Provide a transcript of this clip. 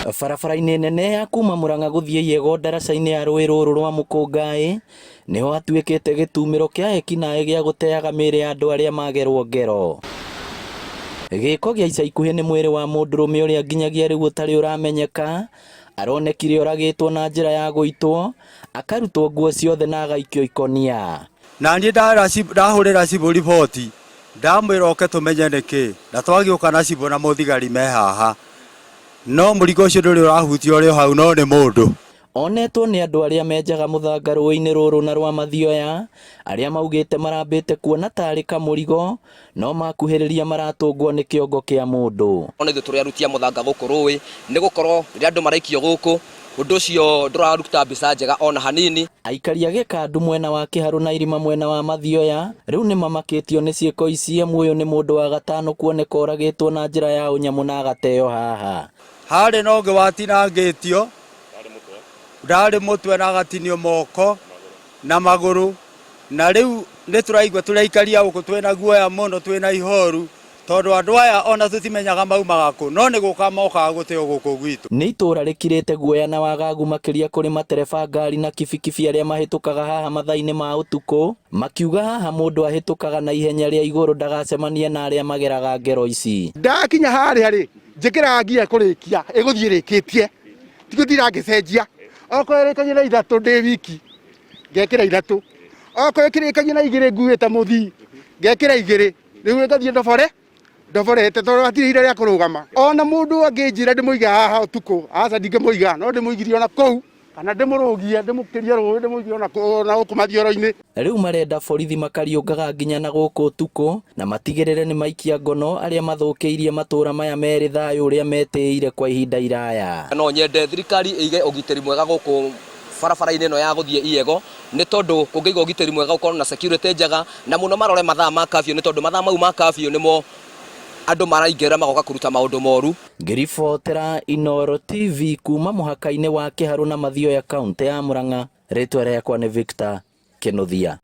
Barabara-inĩ nene ya kuma Murang'a gũthiĩ Iyego ndaraca-inĩ ya rũĩ rũrũ rwa Mũkũngaĩ nĩho hatuĩkĩte gĩtumĩro kĩa ekinaĩ gĩa gũteaga mĩĩrĩ ya andũ arĩa magerwo ngero. Gĩko gĩa ica ikuhĩ nĩ mwĩrĩ wa mũndũrũme ũrĩa nginyagia rĩu ũtarĩ ũramenyeka aronekire oragĩtwo na njĩra ya gũitwo akarutwo nguo ciothe na agaikio ikonia. Na niĩ ndahũrĩra cibũ riboti ndamwĩra oke tũmenye nĩkĩ na twagĩũka na cibũ na mũthigari me haha no mũrigo ũcio ndũrĩ ũrahutio ũrĩ o hau no nĩ mũndũ. Onetwo nĩ andũ arĩa menjaga mũthanga rũĩ-inĩ rũrũ na rwa Mathioya, arĩa maugĩte marambĩte kuona tarĩ kamũrigo, no makuhĩrĩria maratũngwo nĩ kĩongo kĩa mũndũ. Ona ithuĩ tũrĩ aruti a mũthanga gũkũ rũĩ, nĩ gũkorwo rĩrĩa andũ maraikio gũkũ, ũndũ ũcio ndũraruta mbica njega ona hanini. Aikari a Gĩkandu mwena wa Kĩharũ na Irima mwena wa Mathioya rĩu nĩ mamakĩtio nĩ ciĩko ici amu ũyũ nĩ mũndũ wa gatano kuoneka oragĩtwo na njĩra ya ũnyamũ na agateo haha. Harĩ na ũngĩ watinangĩtio ndarĩ mũtwe na agatinio moko na magũrũ na rĩu nĩ tũraigua tũrĩ aikari a gũkũ twĩna guoya mũno twĩna ihoru tondũ andũ aya ona tũtimenyaga maumaga kũ no nĩ gũka mokaga gũteo gũkũ gwitũ. Nĩ itũũra rĩkirĩte guoya na wagagu makĩria kũrĩ matereba ngari na kibikibi arĩa mahĩtũkaga haha mathaa-inĩ ma ũtukũ, makiuga haha mũndũ ahĩtũkaga na ihenya rĩa igũrũ ndagacemanie na arĩa mageraga ngero ici. Ndakinya harĩa rĩ, njĩkĩraga nginya kũrĩkia, ĩgũthiĩ ĩrĩkĩtie, tigũtinda ngĩcenjia. Okorwo ĩrĩkagia na ithatũ ndĩ wiki, ngekĩra ithatũ. Okorwo ĩkĩrĩkagia na igĩrĩ nguĩte mũthii, ngekĩra igĩrĩ. Rĩu ĩgathiĩ ndobore, ndoborete tondũ hatirĩ ihinda rĩa kũrũgama. Ona mũndũ angĩnjĩra ndĩmũige haha ũtukũ, aca ndingĩmũiga, no ndĩmũigirie ona kũu. Kana ndĩmũrũgie, ndĩmũkĩrie rũĩ, ndĩmũigie ona gũkũ mathioro-inĩ. Rĩu marenda borithi makariũngaga nginya na gũkũ ũtukũ na matigĩrĩre nĩ maikia ngono arĩa mathũkĩirie matũra maya merĩ thayũ ũrĩa metĩĩire kwa ihinda iraya. No nyende thirikari ĩige ũgitĩri mwega gũkũ barabara-inĩ ĩno ya gũthiĩ Iyego nĩ tondũ kũngĩigwo ũgitĩri mwega gũkorwo na security njega na mũno marore mathaa ma curfew nĩ tondũ mathaa mau ma curfew nĩmo andũ maraingĩra magoka kũruta maũndũ moru. Ngĩribotera Inooro TV kuma mũhaka-inĩ wa Kĩharũ na Mathioya kauntĩ ya Murang'a, rĩtwa rĩakwa nĩ Victor Kĩnuthia.